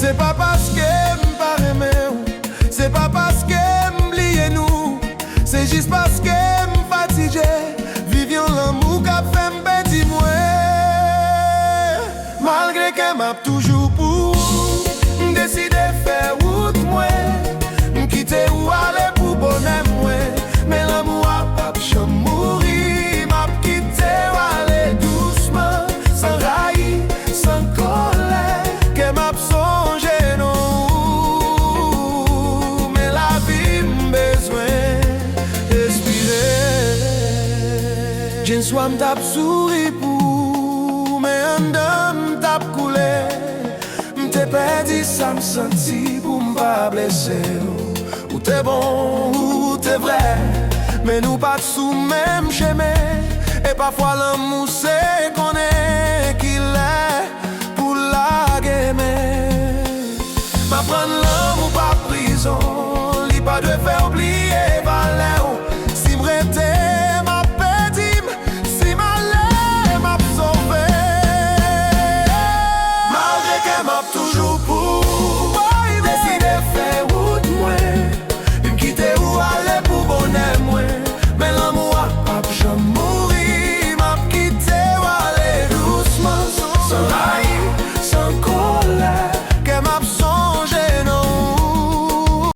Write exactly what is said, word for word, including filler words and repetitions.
Se pa paske m pa renmen w, se pa paske m bliye nou, se jis paske m fatige viv yon lanmou k ap fè m pèdi mwen. Malgre ke m ap toujou pou ou, m deside fè wout mwen. M kite ou ale pou bonè mwen, men lanmou a p ap janm mouri. M ap kite w ale dousman, san rayi, san kòlè. Kè m ap sonje non ou, men lavi m bezwen respire. Jenswa m t ap souri pou ou, men anndan m t ap koule. M te pèdi sa m santi pou m pa blese w. Ou te bon, ou te vrè, men nou pa t sou menm chemen. E pafwa lanmou se konnen